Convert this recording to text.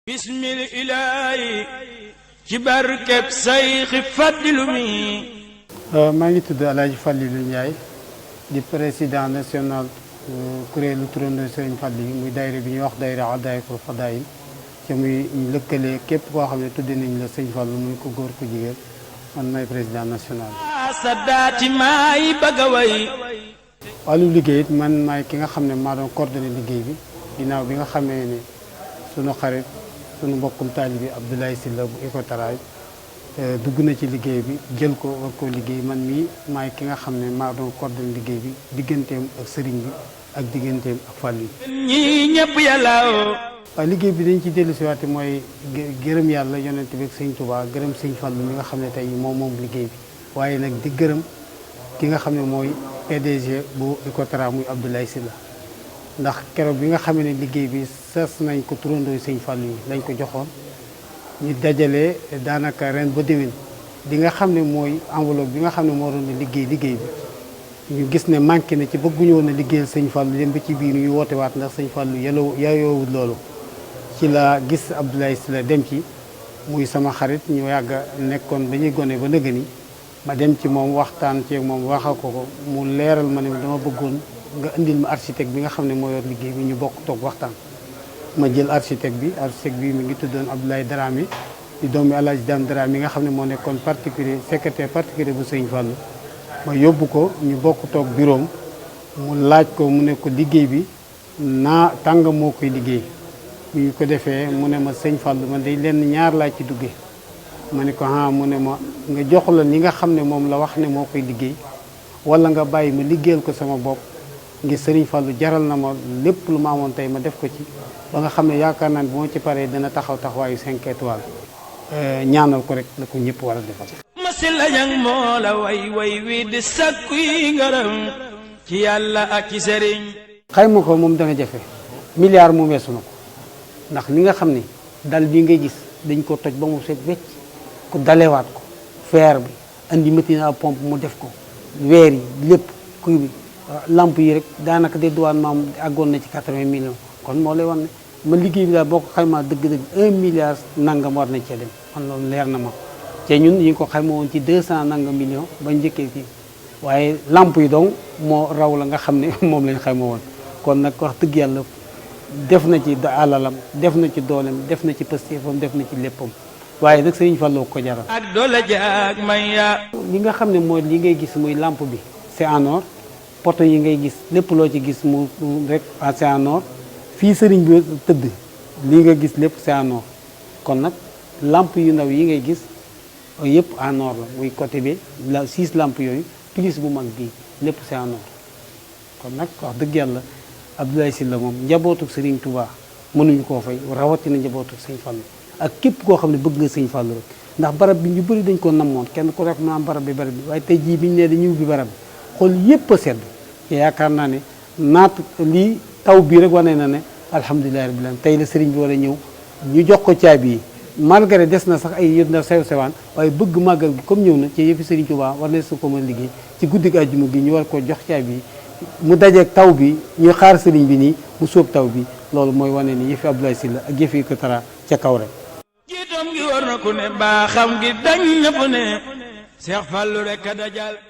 bismil ilaahi ci barkeb sayxi Fadilu mi. maa ngi tudd El Hadj Falilou Ndiaye di président national kuréelu turandoo Serigne Fallou muy daayira bi ñuy wax daayira Adaayikul Fadaayil ci muy lëkkale képp koo xam ne tudde nañ la Serigne Fallou muy ko góor ko jigéen man may président national. sa daati maay bëgg a way. wàllu liggéey it man maay ki nga xam ne maa doon coordonné liggéey bi ginnaaw bi nga xamee ne sunu xarit sunu mbokkum taalibe bi Abdoulaye Sylla bu Ecotara dugg na ci liggéey bi jël ko war koo liggéey man mii maay ki nga xam ne maa doon coordonné liggéey bi digganteem ak sëriñ bi ak digganteem ak Fallou yi. ñii ñëpp yàlla waaye liggéey bi dañ ci dellu si waate mooy gërëm yàlla yonent bi ak sëñ Touba gërëm sëñ Fallou mi nga xam ne tey moom liggéey bi waaye nag di gërëm ki nga xam ne mooy PDG bu Ecotara muy Abdoulaye Sylla ndax keroog bi nga xam ne liggéey bi sas nañ ko turandoo sëñ Fallou yi lañ ko joxoon ñu dajale daanaka ren ba déwén di nga xam ne mooy enveloppe bi nga xam ne moo doon liggéey bi ñu gis ne manqué na ci bëgguñu woon a liggéeyal sëñ Fallou dem ba ci biir ñu woote waat ndax sëñ Fallou yayoowul loolu ci la gis Abdoulaye Sylla dem ci muy sama xarit ñu yàgg nekkoon ba ñuy gone ba nëgë ni ma dem ci moom waxtaan ci moom waxal ko mu leeral ma ne dama bëggoon nga indil ma architecte bi nga xam ne moo yor liggéey bi ñu bokk toog waxtaan. ma jël architecte bi mi ngi tuddoon Abdoulaye Dramé di doomi El Hadj Dame Dramé mi nga xam ne moo nekkoon particulier secrétaire particulier bu sëñ Fallou ma yóbbu ko ñu bokk toog bureau mu laaj ko mu ne ko liggéey bi naa tàng moo koy liggéey bi ñu ko defee mu ne ma sëñ Fallou man day lenn ñaar laa ci duggee ma ne ko mu ne ma nga jox la li nga xam ne moom la wax ne moo koy liggéey wala nga bàyyi ma liggéeyal ko sama bopp ngir sëriñ Fallou jaral na ma lépp lu ma amoon tey ma def ko ci ba nga xam ne yaakaar naa ne bu ma ci paree dana taxawaayu 5 étoiles ñaanal ko rek la ko ñëpp war a defal. masil la ñang moo la way wi di sakku yi ngërëm ci yàlla ak ci sëriñ. xayma ko moom dana jafe milliard mu weesu na ko ndax li nga xam ne dal bi ngay gis dañ ko toj ba mu set wecc ku dalewaat ko fer bi andi machine à pompe mu def ko weer yi lépp kuy bi lamp yi rek daanaka de douane maam àggoon na ci 80 millions kon moo lay wan ne ma liggéey bi daal boo ko xaymaa dëgg-dëgg 1 milliard nangam war na cee dem man loolu leer na ma te ñun ñu ngi ko xayma woon ci 200 nangam millions ba njëkkee fii waaye lamp yi donc moo raw la nga xam ne moom lañ xayma woon kon nag wax dëgg yàlla def na ci alalam def na ci doolem def na ci pëstéefam def na ci léppam waaye nag Sëriñ Fallou ko jaral. ak doole jaag may ya li nga xam ne mooy li ngay gis muy lampe bi c'est en or poto yi ngay gis lépp loo ci gis mu rek c'est en or fii sëriñ bi tëdd lii nga gis lépp c'est en or kon nag lampe yu ndaw yi ngay gis yëpp en or la muy côté bi la 6 lampes yooyu plus bu mag bii lépp c'est en or kon nag wax dëgg yàlla Abdoulaye Sylla moom njabootu Sëriñ Touba mënuñu koo fay rawatina njabootu Sëñ Fallou ak képp koo xam ne bëgg nga Sëñ Fallou rek ndax barab bi ñu bëri dañ ko namoon kenn ku rek maanaam barab bi waaye tey jii bi ñu nee dañuy ubbi barab bi xool yëpp a sedd te yaakaar naa ne lii taw bii rek wane na ne alhamdulilah rabbil alamin tey la sëriñ bi war a ñëw ñu jox ko caabi yi malgré des na sax ay yët na sew sewaan waaye bëgg màggal gi comme ñëw na ci yëfi Sëriñ Touba war na su ko mën liggéey ci guddi gi àjjuma gi ñu war ko jox caabi yi mu dajeeg taw bi ñu xaar sëriñ bi nii mu sóob taw bi loolu mooy wane ni yëfi Abdoulaye Sylla ak yëfi Ecotara ca kaw rek. jiitam gi war na ku ne baaxam gi dañ ñëpp ne Seex Fallu rek a dajal.